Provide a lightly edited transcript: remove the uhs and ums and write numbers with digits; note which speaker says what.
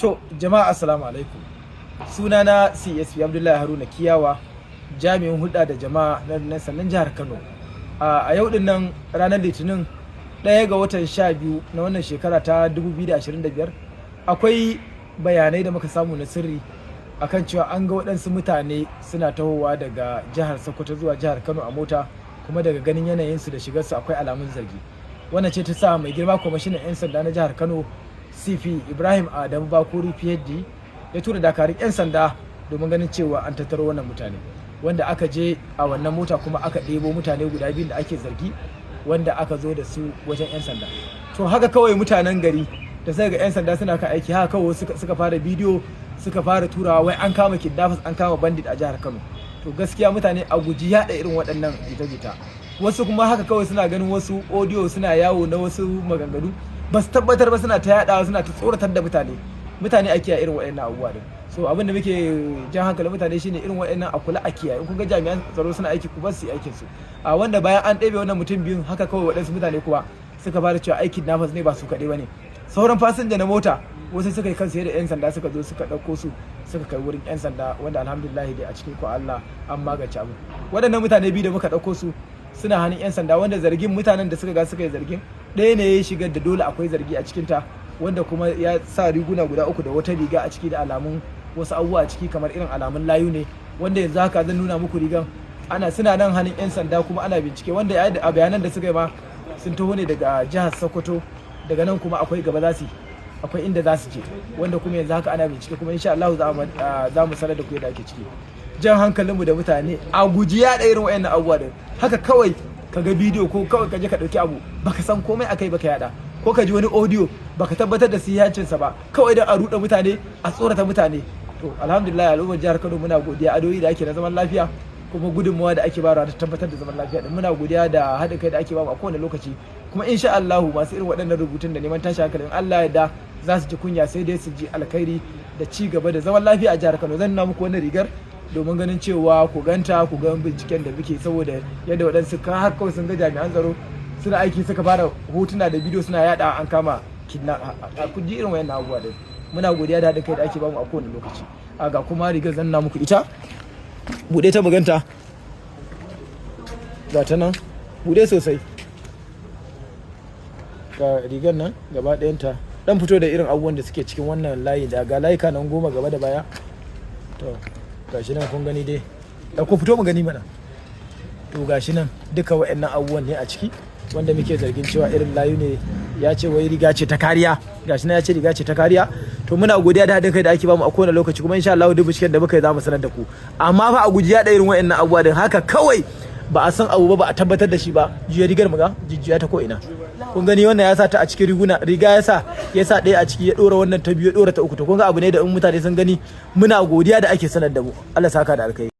Speaker 1: To, jama'a, assalamu alaikum. Sunana CSP Abdullahi Haruna Kiyawa, jami'in hulɗa da jama'a na sannan jihar Kano. A yau din nan, ranar Litinin, 1 ga watan 12 na wannan shekara ta 2025, akwai bayanai da muka samu na sirri akan cewa an ga waɗansu mutane suna tahowa daga jihar Sokoto zuwa jihar Kano a mota, kuma daga ganin yanayinsu da shigarsu akwai alamun zargi. Wannan ce ta sa mai girma kwamishinan 'yan sanda na jihar Kano, CP Ibrahim Adamu Bakori PhD, ya tura dakarun 'yan sanda domin ganin cewa an tattaro wannan mutane, wanda aka je a wannan mota kuma aka ɗebo mutane guda biyu da ake zargi, wanda aka zo da su wajen 'yan sanda. To, haka kawai mutanen gari da sai ga 'yan sanda suna kan aiki, haka kawai suka fara bidiyo, suka fara turawa wai an kama kidnappers, an kama bandit a jihar Kano. To, gaskiya mutane a guji yaɗa irin waɗannan jita-jita. Wasu kuma haka kawai suna ganin wasu audio suna yawo na wasu maganganu, ba su tabbatar ba, suna ta yaɗawa, suna ta tsoratar da mutane. Mutane a kiyaye irin waɗannan abubuwa din. So abin da muke jan hankalin mutane shine irin waɗannan a kula, a kiyaye. In kun ga jami'an tsaro suna aiki, ku bar su yi aikin su. A wanda bayan an ɗebe wannan mutum biyun, haka kawai waɗansu mutane kuwa suka fara cewa aikin kidnappers ne. Ba su kaɗai ba ne, sauran fasinja na mota wasu suka yi kansu da 'yan sanda suka zo suka ɗauko su, suka kai wurin 'yan sanda, wanda alhamdulillah dai a cikin ko Allah an magance abu. Waɗannan mutane biyu da muka ɗauko su suna hannun 'yan sanda, wanda zargin mutanen da suka ga suka yi zargin, ɗaya ne ya shigar da dole akwai zargi a cikinta, wanda kuma ya sa riguna guda uku da wata riga a ciki da alamun wasu abubuwa a ciki, kamar irin alamun layu ne, wanda yanzu haka zan nuna muku rigan. Ana suna nan hannun 'yan sanda kuma ana bincike, wanda a bayanan da suka yi ma sun taho ne daga jihar Sokoto. Daga nan kuma akwai gaba za su, akwai inda za su je, wanda kuma yanzu haka ana bincike, kuma insha Allah za mu sanar da ku yadda ake ciki. Jan hankalinmu da mutane, a guji yaɗa irin wayannan abubuwa din. Haka kawai ka ga bidiyo ko kawai ka je ka ɗauki abu baka san komai akai baka yaɗa, ko ka ji wani audio baka tabbatar da sahihancinsa ba, kawai don a ruɗe mutane, a tsorata mutane. To, alhamdulillah, al'ummar jihar Kano muna godiya adoyi da ake na zaman lafiya, kuma gudunmawa da ake bayarwa ta tabbatar da zaman lafiya din. Muna godiya da haɗin kai da ake bamu a kowane lokaci. Kuma insha Allah masu irin waɗannan rubutun da neman tashi hankalin, Allah ya da za su ji kunya, sai dai su ji alkhairi da ci gaba da zaman lafiya a jihar Kano. Zan nuna muku wannan rigar domin ganin cewa ku ganta, ku ga binciken da muke, saboda yadda waɗansu ka har kawai sun ga jami'an tsaro suna aiki suka fara hotuna da bidiyo suna yada an kama kidnap. Ku ji irin wayannan abubuwa din. Muna godiya da haɗin kai da ake bamu a kowane lokaci. A ga kuma rigar, zan nuna muku ita. Buɗe ta muganta. Ga ta nan, buɗe sosai. Ga rigar nan gaba ɗayanta. Dan fito da irin abubuwan da suke cikin wannan layi, da ga layuka nan 10 gaba da baya. To, gashi nan kun gani dai. Da ku fito mu gani mana. To, gashi nan duka waɗannan abubuwan ne a ciki, wanda muke zargin cewa irin layu ne. Ya ce wai riga ce ta kariya. Gashi nan ya ce riga ce ta kariya. To, muna godiya da haɗin kai da ake bamu a kowane lokaci, kuma insha Allah duk binciken da muka yi za mu sanar da ku. Amma fa a guji yaɗa irin waɗannan abubuwa din. Haka kawai ba a san abu ba, ba a tabbatar da shi ba. Juya rigar mu ga, jujjuya ta ko ina. Kun gani, wannan ya sa ta a cikin riguna, riga ya sa ɗaya a ciki, ya ɗora wannan ta biyu, ya ɗora ta uku. To, kun ga abu ne da in mutane sun gani, muna godiya da ake sanar da mu. Allah saka da alkai.